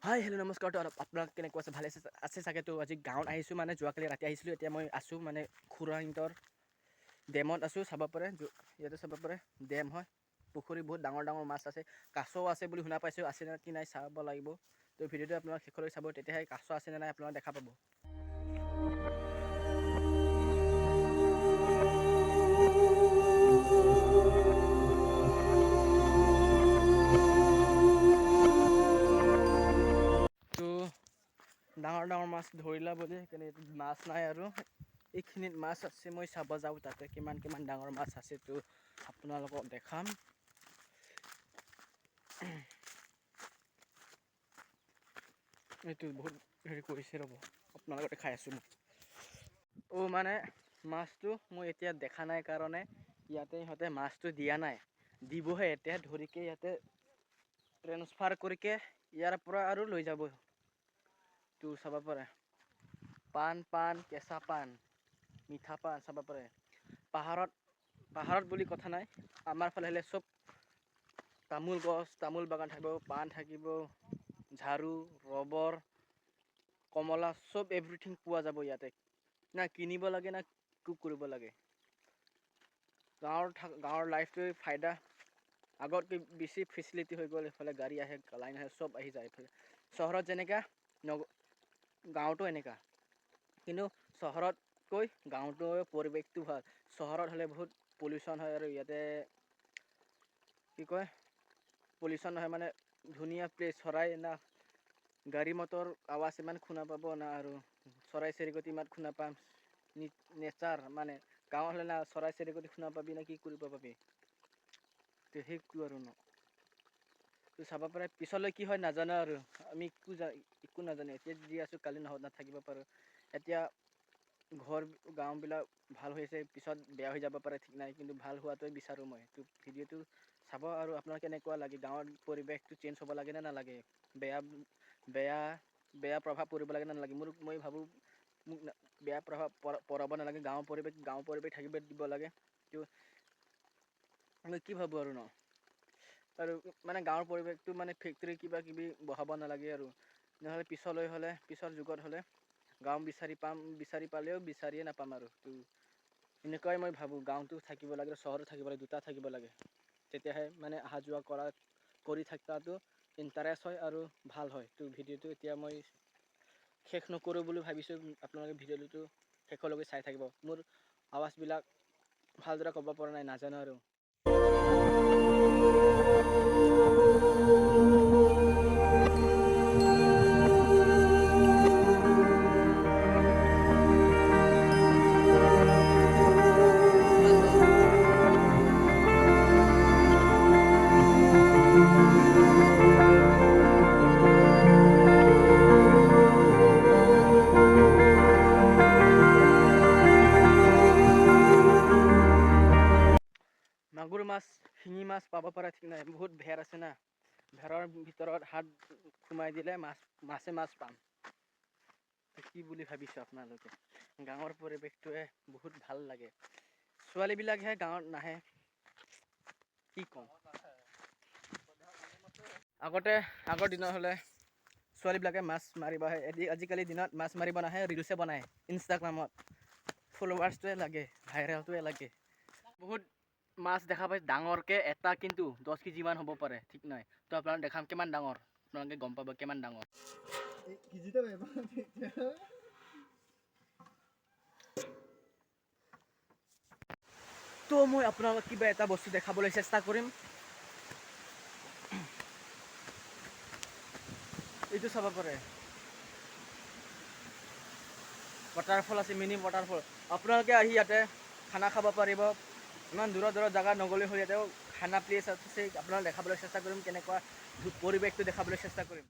হাই, hello', নমস্কাৰ। তো অলপ আপোনালোক কেনেকুৱা আছে? ভালে আছে আছে চাগে। তো আজি গাঁৱত আহিছোঁ, মানে যোৱাকালি ৰাতি আহিছিলোঁ। এতিয়া মই আছোঁ মানে খুৰাহঁতৰ ডেমত আছোঁ, চাব পাৰে। ইয়াতে চাব পাৰে, ডেম হয়, পুখুৰী, বহুত ডাঙৰ ডাঙৰ মাছ আছে। কাছও আছে বুলি শুনা পাইছোঁ, আছে নে কি নাই চাব লাগিব। তো ভিডিঅ'টো আপোনালোক শেষলৈ চাব, তেতিয়াহে কাছ আছে নে নাই আপোনালোকে দেখা পাব। তো ডাঙৰ ডাঙৰ মাছ ধৰিলা বুলি সেইকাৰণে ইয়াত মাছ নাই আৰু এইখিনিত মাছ আছে। মই চাব যাওঁ তাতে কিমান কিমান ডাঙৰ মাছ আছে, তো আপোনালোকক দেখাম। এইটো বহুত হেৰি কৰিছে, ৰ'ব, আপোনালোকক দেখাই আছোঁ মই। অ', মানে মাছটো মই এতিয়া দেখা নাই কাৰণে ইয়াতে ইহঁতে মাছটো দিয়া নাই, দিবহে এতিয়া। ধৰিকে ইয়াতে ট্ৰেন্সফাৰ কৰিকে ইয়াৰ পৰা আৰু লৈ যাব। তো চাব পাৰে, পাণ পাণ, কেঁচা পাণ, মিঠা পাণ চাব পাৰে। পাহাৰত পাহাৰত বুলি কথা নাই, আমাৰ ফালে হ'লে চব তামোল গছ, তামোল বাগান থাকিব, পাণ থাকিব, ঝাৰু, ৰবৰ, কমলা, চব এভৰিথিং পোৱা যাব ইয়াতে। না কিনিব লাগে, না একো কৰিব লাগে। গাঁৱৰ লাইফটোৱে ফাইদা। আগতকৈ বেছি ফেচিলিটি হৈ গ'ল। এইফালে গাড়ী আহে, লাইন আহে, চব আহি যায় এইফালে। চহৰত যেনেকা গাঁৱতো এনেকা, কিন্তু চহৰতকৈ গাঁৱটোৰ পৰিৱেশটো ভাল। চহৰত হ'লে বহুত পলিউশ্যন হয় আৰু ইয়াতে কি কয়, পলিউশ্যন নহয়, মানে ধুনীয়া প্লেচ। চৰাই না গাড়ী মটৰ আৱাজ ইমান শুনা পাব না আৰু চৰাই চিৰিকটি ইমান শুনা পাম, নেচাৰ। মানে গাঁৱত হ'লে না চৰাই চিৰিকটি শুনা পাবি, না কি কৰিব পাবি। তো সেইটো আৰু ন তো চাব পাৰে, পিছলৈ কি হয় নাজানো আৰু আমি একো নাজানো। এতিয়া যি আছোঁ, কালি নাথাকিব পাৰোঁ। এতিয়া ঘৰ গাঁওবিলাক ভাল হৈছে, পিছত বেয়া হৈ যাব পাৰে, ঠিক নাই। কিন্তু ভাল হোৱাটোৱে বিচাৰোঁ মই। তো ভিডিঅ'টো চাব আৰু আপোনাৰ কেনেকুৱা লাগে? গাঁৱৰ পৰিৱেশটো চেঞ্জ হ'ব লাগে নে নালাগে? বেয়া বেয়া বেয়া প্ৰভাৱ পৰিব লাগে নে নালাগে? মই ভাবোঁ মোক বেয়া প্ৰভাৱ পৰাব নালাগে। গাঁৱৰ পৰিৱেশ থাকিব দিব লাগে। তো মই কি ভাবোঁ আৰু ন আৰু মানে গাঁৱৰ পৰিৱেশটো মানে ফেক্টৰী কিবা কিবি বহাব নালাগে আৰু নহ'লে পিছলৈ হ'লে, পিছৰ যুগত হ'লে গাঁও বিচাৰি পাম, বিচাৰি পালেও বিচাৰিয়ে নাপাম আৰু। তো এনেকুৱাই মই ভাবোঁ, গাঁৱতো থাকিব লাগে, চহৰতো থাকিব লাগে, দুটা থাকিব লাগে। তেতিয়াহে মানে অহা যোৱা কৰি থকাটো ইণ্টাৰেষ্ট হয় আৰু ভাল হয়। তো ভিডিঅ'টো এতিয়া মই শেষ নকৰোঁ বুলি ভাবিছোঁ। আপোনালোকে ভিডিঅ'টো শেষলৈকে চাই থাকিব। মোৰ আৱাজবিলাক ভালদৰে ক'ব পৰা নাই, নাজানো আৰু। মাগুৰ মাছ, শিঙি মাছ পাব পৰা ঠিক নাই। বহুত ভেৰ আছে না, ভেৰৰ ভিতৰত হাত সোমাই দিলে মাছ মাছে মাছ পাম। তো কি বুলি ভাবিছে আপোনালোকে? গাঁৱৰ পৰিৱেশটোৱে বহুত ভাল লাগে। ছোৱালীবিলাকহে গাঁৱত নাহে, কি ক'ম। আগতে আগৰ দিনত হ'লে ছোৱালীবিলাকে মাছ মাৰিব আহে। আজিকালি দিনত মাছ মাৰিব নাহে, ৰিলছে বনায় ইনষ্টাগ্ৰামত। ফলোৱাৰ্ছটোৱে লাগে, ভাইৰেলটোৱে লাগে। বহুত মাছ দেখা পাইছে ডাঙৰকে এটা, কিন্তু 10 কেজিমান হ'ব পাৰে, ঠিক নাই। তো আপোনালোক দেখাম কিমান ডাঙৰ, আপোনালোকে গম পাব কিমান ডাঙৰ। কেজিতে পাৰিব তেতিয়া। তো মই আপোনালোক কিবা এটা বস্তু দেখাবলৈ চেষ্টা কৰিম। এইটো চাব পাৰে, ৱাটাৰফল আছে, মিনি ৱাটাৰফল। আপোনালোকে আহি ইয়াতে খানা খাব পাৰিব। ইমান দূৰৰ দূৰৰ জেগা নগ'লে হ'ল, ইয়াতেও খানা প্লেচ আছে। আপোনালোক দেখাবলৈ চেষ্টা কৰিম, কেনেকুৱা পৰিৱেশটো দেখাবলৈ চেষ্টা কৰিম।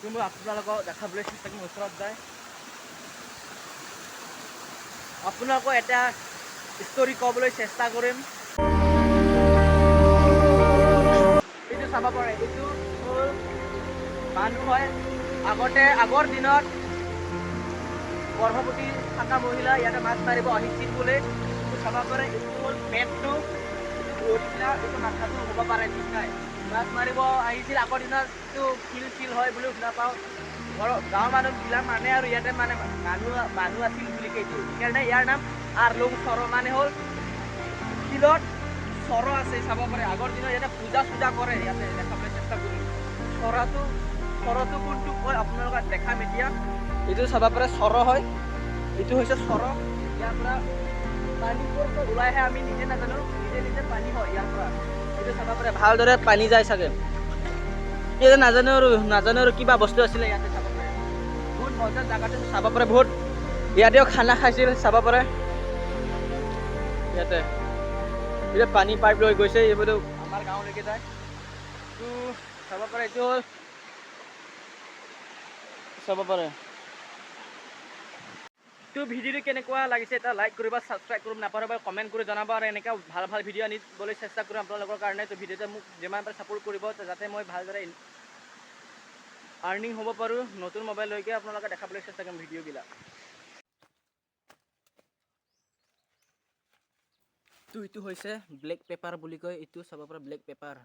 তো মই আপোনালোকক দেখাবলৈ চেষ্টা কৰিম ওচৰত যায়। আপোনালোকক এটা ষ্টৰি ক'বলৈ চেষ্টা কৰিম। এইটো চাব পাৰে, এইটো হ'ল মানুহ হয়। আগতে আগৰ দিনত গৰ্ভৱতী থকা মহিলা ইয়াতে মাছ মাৰিব আহিছিল বোলে। এইটো চাব পাৰে, এইটো হ'ল পেটটো, এইটো ভৰিবিলাক, এইটো মাথাটো হ'ব পাৰে, ঠিক নাই। মাছ মাৰিব আহিছিল আগৰ দিনত। এইটো শিল চিল হয় বুলি শুনা পাওঁ। ঘৰৰ গাঁৱৰ মানুহবিলাক মানে আৰু ইয়াতে মানে মানুহ মানুহ আছিল বুলি এইটো সেইকাৰণে ইয়াৰ নাম আৰলুং চৰ, মানে হ'ল শিলত চৰ আছে। চাব পাৰে, আগৰ দিনত ইয়াতে পূজা চূজা কৰে। ইয়াতে দেখাবলৈ চেষ্টা কৰিম চৰাটো, চৰটো কোনটো কয় আপোনালোকক দেখাম এতিয়া। এইটো চাব পাৰে, চৰ হয়, এইটো হৈছে চৰ। ইয়াৰ পৰা পানী ক'ৰ পৰা ওলাই আহে আমি নিজে নাজানো, নিজে নিজে পানী হয় ইয়াৰ পৰা। এইটো চাব পাৰে, ভালদৰে পানী যায় চাগে। ইয়াতে নাজানো আৰু কিবা বস্তু আছিলে ইয়াতে। চাব পাৰে, বহুত মজা জাগাটো। চাব পাৰে, বহুত ইয়াতেও খানা খাইছিল। চাব পাৰে, ইয়াতে এতিয়া পানী পাইপ লৈ গৈছে, এইবোৰতো আমাৰ গাঁৱলৈকে যায়। এইটো চাব পাৰে, এইটো হ'ল, চাব পাৰে। তো ভিডিঅ'টো কেনেকুৱা লাগিছে এটা লাইক কৰিবা, ছাবস্ক্ৰাইব কৰিব নাপাহৰিবা, কমেণ্ট কৰি জনাবা আৰু এনেকুৱা ভাল ভাল ভিডিঅ' আনিবলৈ চেষ্টা কৰিম আপোনালোকৰ কাৰণে। তো ভিডিঅ'তে মোক যিমান পাৰে ছাপোৰ্ট কৰিব, তো যাতে মই ভালদৰে আৰ্নিং হ'ব পাৰোঁ। নতুন মোবাইল লৈকে আপোনালোকে দেখাবলৈ চেষ্টা কৰিম ভিডিঅ'বিলাক। তো এইটো হৈছে ব্লেক পেপাৰ বুলি কয়। এইটো চাব পৰা ব্লেক পেপাৰ।